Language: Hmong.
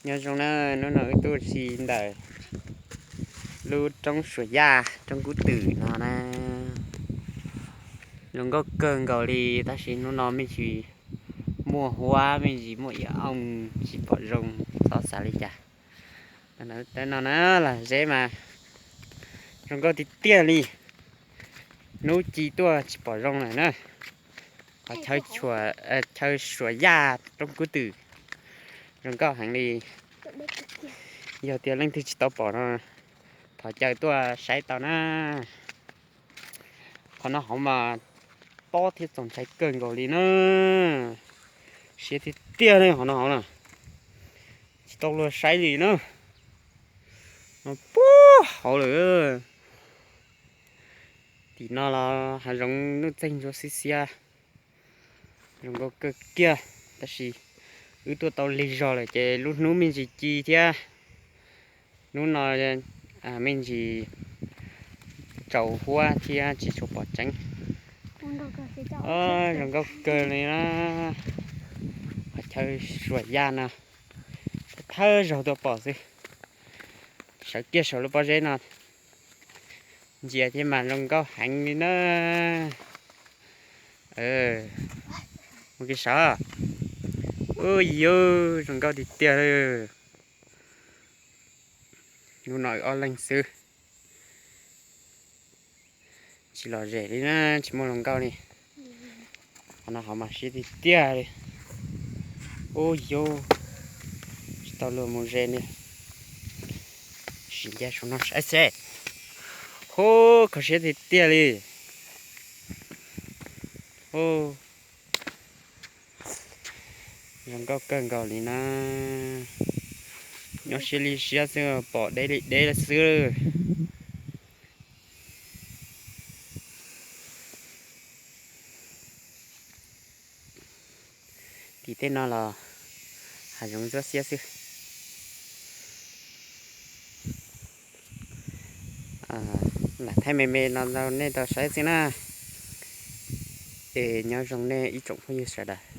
Nyob zoo na, hnub no wb tuaj si ntawm lub roob Suas Yaj, roob Kub Twm no na. Zoo nkauj kawg nkaus li, tab sis hnub no me ntsis muaj huab, me ntsis muaj ib ooj tsis pom zoo, txhob xav li cas. Tam no na, lam zeb mas zoo nkauj tiag tiag li. Hnub ci tuaj tsis pom zoo lawm na. Qhov chaw Suas Yaj, roob Kub Twm, zoo nkauj heev li. Yog tias leej twg tsis tau pom no, thov caw tuaj saib tau na. Qhov no hauv mas tob thiab txaus ntshai kawg nkaus li na. Siab tiag tiag li qhov no hauv na. Tsis tau luag saib li na. No puag hauv lawm. Tim no los hav zoov nuj txeeg ntsuab xiab xiab, zoo nkauj kawg kiag. Tab sis wb tuaj tau lig zog lawm ces lub hnub me ntsis ci thiab. Hnub no me ntsis tsaus huab thiab tsis tshua pom tseeb. Zoo nkauj kawg li na. Qhov chaw Suas Yaj no thawj zaug tuaj pom xwb. Sawv kiag saum lub pob zeb no ntsia thiab mas zoo nkauj heev li na. Mus kiag saud. Ub yuv, zoo nkauj tiag tiag li. Hnub no wb ob leeg xwb, tsis lom zem li na, tsis muaj hluas nkauj li. Qhov no hauv mas siab tiag tiag li. Ub yuv, tsis tau luag mus ze li. Sim ncav saum no saib seb. Hu, kho siab tiag tiag li. Zoo nkauj kawg nkaus li na. Nyob siab li siab xwb, pom deb li deb xwb. Tim tej no los hav zoov ntsuab xiab xwb. Lam thaij me me no rau nej tau saib xwb na. Es nyob zoo nej ib tsoom phooj ywg sawv daws.